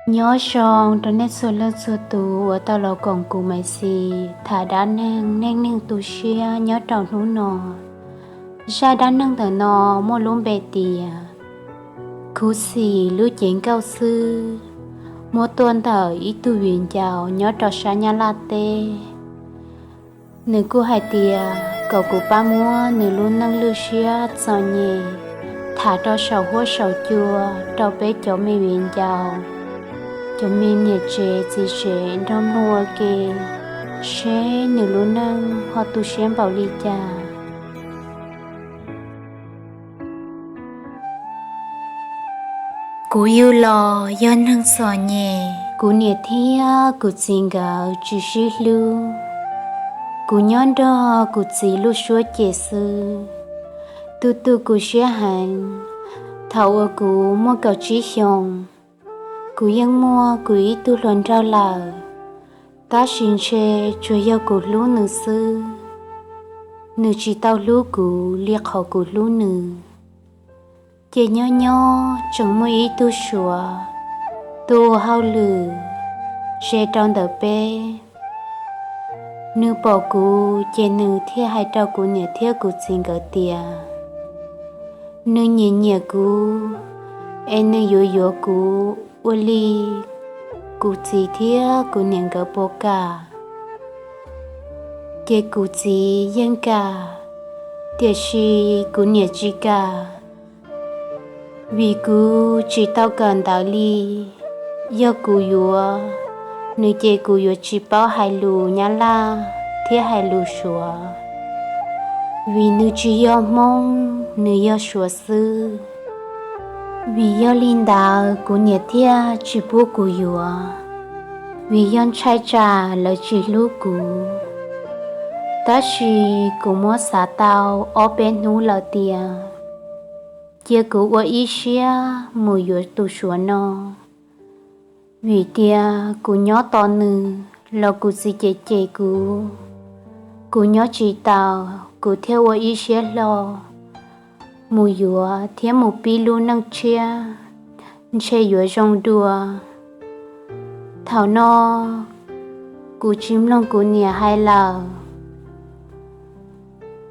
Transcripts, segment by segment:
Nyob zoo rau nej txhua leej txhua tus uas tau los koom kuv Maiv Xis tham dab neeg neej neeg tu siab nyob rau hnub no. Zaj dab neeg ntawm no muaj lub npe tias Khuv Xim lub cev nkauj xwb, muab tuaj ntawm ib tug viv ncaus nyob rau sab Nyab Laj teb. Nws kuj hais tias kom kuv pab muab nws lub neej lwj siab txom nyem tham rau saum huab saum cua rau peb cov me viv ncaus, cov me niam tsev txiv tsev nrog mloog ua ke, seb nws lub neej ho tu siab npaum li cas. Kuv yug los yog neeg txom nyem, kuv niam thiab kuv txiv nkawd tsis sib hlub. Kuv nyob nrog kuv txiv lub suab cem xwb, tu tu kuv siab heev. Thaum uas kuv muaj kaum tsib xyoos, kuv yeej muaj kuv ib tug hluas nraug lawm, tab sis ntshe tsuas yog kuv hlub nws xwb, nws tsis tau hlub kuv li qhov kuv hlub nws. Ces nyob nyob tseem muaj ib tug Suav, tus hauj lwm ze rau ntawm peb. Nws pom kuv ces nws thiaj hais rau kuv niam thiab kuv txiv nkawd tias nws nyiam nyiam kuv, es nws yuav yuav kuv ua li kuv txiv thiab kuv niam nkawd puas kam. Ces kuv txiv yeej kam, tiam sis kuv niam tsis kam, vim kuv tsis tau kawm ntawv li. Yog kuv yuav nws ces kuv yuav tsis paub hais lus Nyab Laj thiab hais lus Suav, vim nws tsis yog Hmoob, nws yog Suav xwb. Vim yog li ntawd kuv niam thiaj tsis pub kuv yuav, vim yog ntshai tsam lawv tsis hlub kuv. Tab sis kuv muab xav tau ob peb hnub lawm tias cia kuv ua ib siab mus yuav tus Suav no, vim tias kuv nyob tos nws los kuv txiv cem cem kuv. Kuv nyob tsis taus, kuv thiaj ua ib siab hlo mus yuav thiab mus pib lub neej tshiab, ntshe yuav zoo dua. Thaum no kuv tsis mloog kuv niam hais lawm,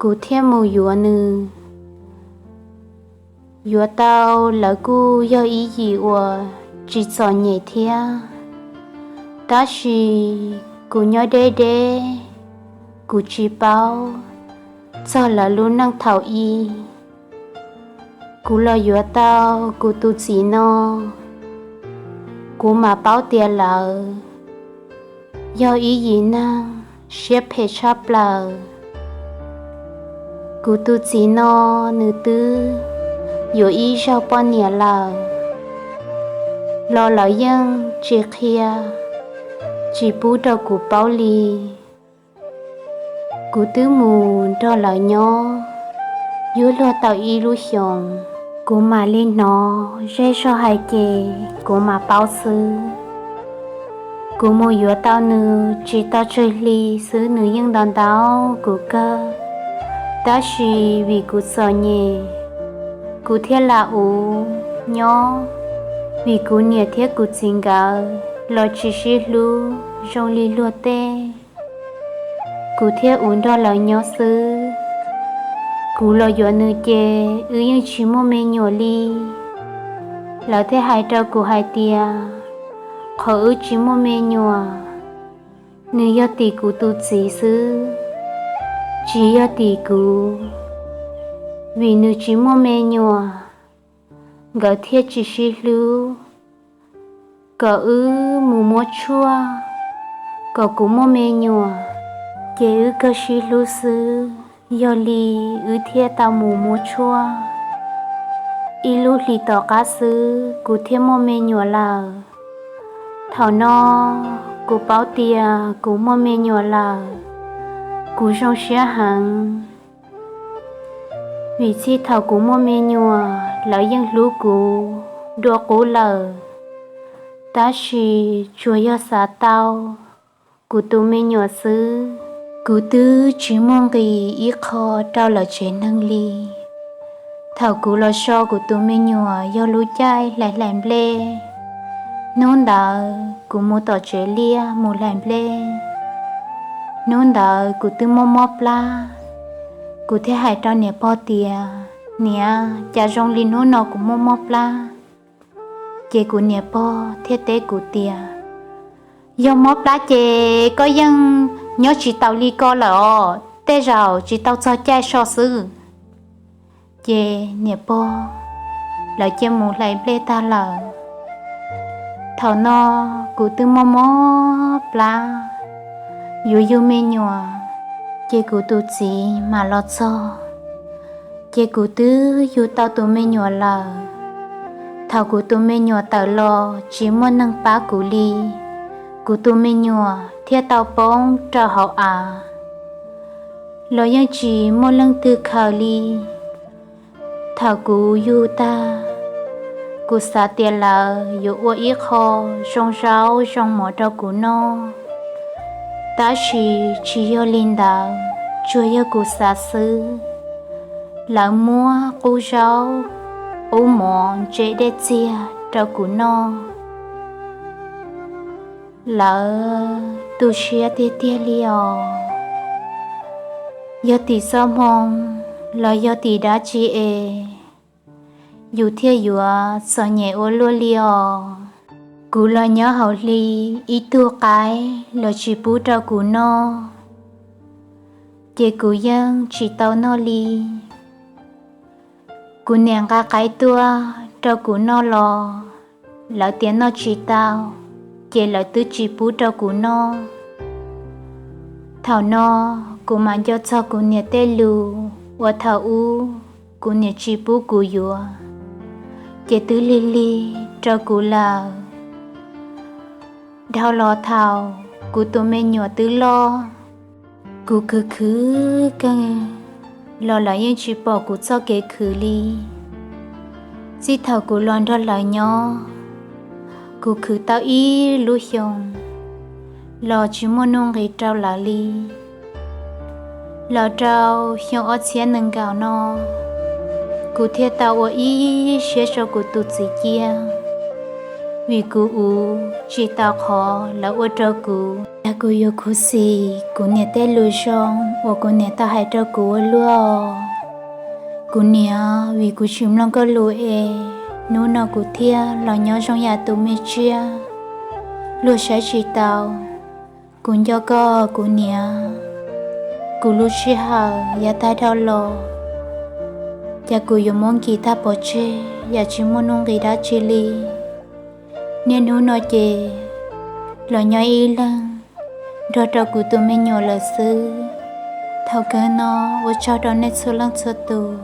kuv thiaj mus yuav nws. Yuav tau lawv kuj yog ib yim uas tsis txom nyem thiab, tab sis kuv nyob deb deb, kuv tsis paub txog lawv lub neej thaum ub. Kuv los yuav tau kuv tus txiv no, kuv mam paub tias lawv yog ib yim neeg siab phem tshaj plaws. Kuv tus txiv no nws twb yuav ib zaug poj niam lawm, los lawv yeej tsis qhia, tsis pub rau kuv paub li. Kuv twb mus nrog lawv nyob yuav luag tau ib lub xyoos, kuv mam li hnov zej zog hais ces kuv mam paub xwb. Kuv mus yuav tau nws tsis tau tsawg hli xwb nws yeej ntaus ntaus kuv kawg, tab sis vim kuv txom nyem, kuv thiaj lam ua nyob, vim kuv niam thiab kuv txiv nkawd los tsis sib hlub zoo li luag tej. Kuv thiaj ua nrog lawv nyob xwb. Kuv los yuav nws ces wb yeej tsis muaj me nyuam li. Lawv thiaj hais rau kuv hais tias qhov wb tsis muaj me nyuam, nws yog tim kuv tus txiv xwb, tsis yog tim kuv. Vim nws tsis muaj me nyuam, nkawd thiaj tsis sib hlub. Kom wb mus muab tshuaj, kom kuv muaj me nyuam, ces wb kawg sib hlub xwb. Yog li wb thiaj tau mus muab tshuaj. Ib lub hlis tom qab xwb kuv thiaj muaj me nyuam lawm. Thaum no kuv paub tias kuv muaj me nyuam lawm, kuv zoo siab heev. Vim txij thaum kuv muaj me nyuam lawv yeej hlub kuv dua qub lawm, tab sis tsuas yog xav tau kuv tus me nyuam xwb. Kuv twb tsis muaj nqis ib qho rau lawv tsev neeg li. Thaum kuv los so kuv tus me nyuam yog lub caij hlais hlais nplej, Hnub ntawd kuv mus tom tsev liaj mus hlais nplej. Hnub ntawd kuv twb mob mob plab, kuv thiaj hais rau niam pog tias, Niam, cas zoo li hnub no kuv mob mob plab? Ces kuv niam pog thiaj teb kuv tias, Yog mob plab ces koj yeej nyob tsis taus li ko lawm os, tej zaum tsis tau txog caij so xwb. Ces niam pog lawv cia mus hlais nplej tag lawm. Thaum no kuv twb mob mob plab, yuav yug me nyuam, ces kuv tus txiv mam los txog. Ces kuv twb yug tau tus me nyuam lawm. Thaum kuv tus me nyuam tawm los tsis muaj neeg pab kuv li, kuv tus me nyuam thiaj tau poob rau hauv av, los yeej tsis muaj leej twg khaws li. Thaum kuv yug tag, kuv xav tias lawv yuav ua ib qho zoo zaub zoo mov rau kuv noj, tab sis tsis yog li ntawd, tsuas yog kuv xav xwb. Lawv muab qub zaub, qub mov ntse dej txiag rau kuv noj. Lawv tu siab tiag tiag li os. Yog tim txoj hmoo los yog tim dab tsi es yus thiaj yuav txom nyem ua luaj li os. Kuv los nyob hauv hli, ib tug qaib los tsis pub rau kuv noj, ces kuv yeej tsis tau noj li. Kuv niam nqa qaib tuaj rau kuv noj los lawv tias noj tsis tau, ces lawv twb tsis pub rau kuv noj. Thaum no kuv mam nco txog kuv niam tej lus uas thaum ub kuv niam tsis pub kuv yuav, ces twb lig lig rau kuv lawm. Dhau los thaum kuv tus me nyuam twb loj, kuv khwv khwv kawg los lawv yeej tsis pom kuv txoj kev khwv li. Txij thaum kuv los nrog lawv nyob, kuv khwv tau ib lub xyoos los tsis muaj nuj nqis rau lawv li. Los rau xyoo ob txhiab nees nkaum no, kuv thiaj tau ua ib siab rau kuv tus txiv cia, vim kuv ua tsis tau qhov lawv ua rau kuv. Cas kuv yuav khuv xim kuv niam tej lus zoo uas kuv niam tau hais rau kuv ua luaj. Kuv niam, vim kuv tsis mloog koj lus es hnub no kuv thiaj los nyob zoo yam tus me tsiaj luag saib tsis taus. Kuv nco koj kuv niam, kuv lub sij hawm yav tag dhau los, cas kuv yuav muab nkim tag pov tseg yam tsis muaj nuj nqis dab tsi li. Niaj hnub no ces los nyob ib leeg nrog rau kuv tus me nyuam lawm xwb. Thaum kawg no ua tsaug rau nej txhua leej txhua tus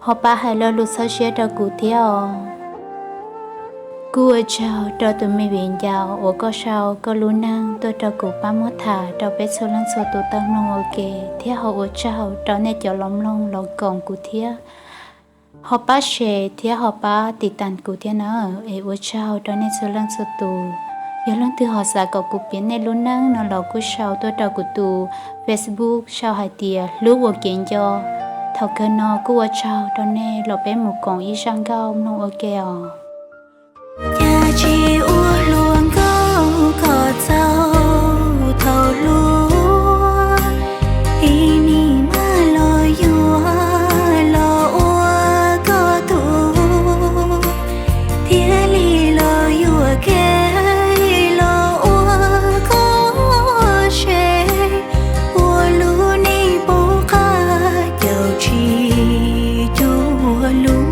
ho pab hais lo lus txhawb siab rau kuv thiab os. Kuj ua tsaug rau tus me viv ncaus uas koj sau koj lub neej tuaj rau kuv pab muab tham rau peb txhua leej txhua tus tau mloog ua ke, thiab ho ua tsaug rau nej cov los mloog los koom kuv thiab ho pab share thiab ho pab tiv tas kuv thiab na. Es ua tsaug rau nej txhua leej txhua tus. Yog leej twg ho xav kom kuv piav nej lub neej no los kuj sau tuaj rau kuv tus Facebook sau hais tias Hlub Ua Kev Nco. Thaum kawg no kuj ua tsaug rau nej los peb mus koom ib zaj nkauj mloog ua ke os. Cas tsis ua hluas nkauj kom txaus thaum hluas, ib nim maj los yuav los ua koj tug, thiaj li los yuam kev los ua koj se, ua lub neej poob qab caum tsis cuag lub.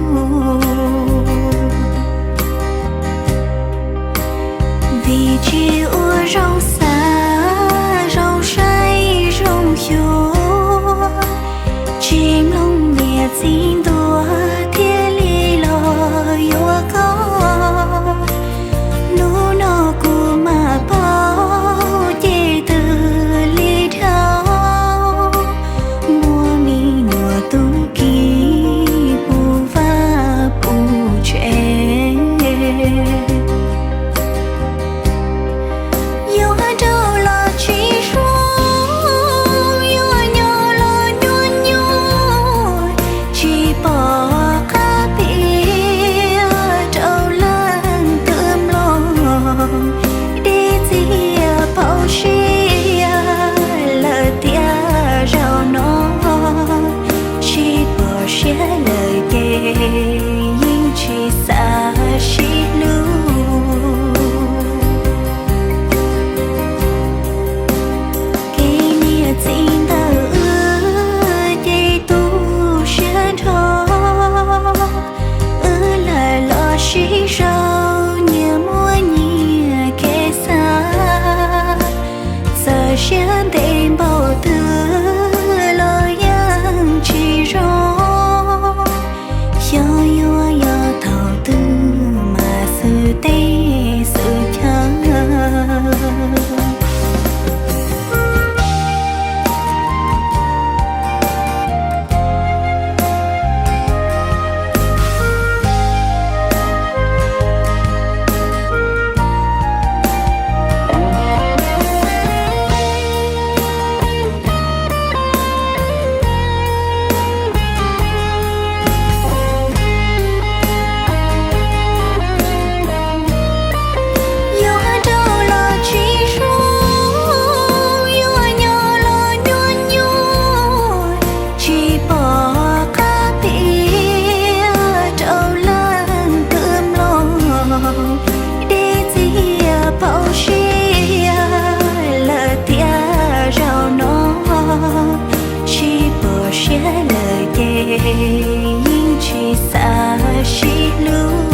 Siab ntev npaum twg los yeej tsis zoo, xyov yuav yog thaum twg mas xwm teb xwm chaw. Yuav rau los tsis zoo, yuav nyob los nyuaj nyuaj, tsis pom qab piav rau leej twg mloog. Dej txias pauv siab lawm tiam zaum no, tsis pom siab lawm ces yeej tsis xav sib hlub.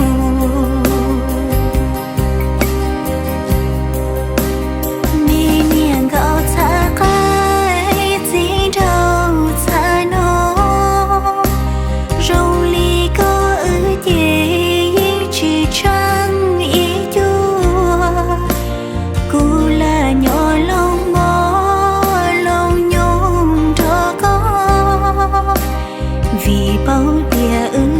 Me niam nkaum txhav qaib txiv nraug txhav no, zoo li koj wb ces yeej tsis tsheej ib cuag. Kuv lam nyob loog mob loog nyoog nrog koj, vim paub tias wb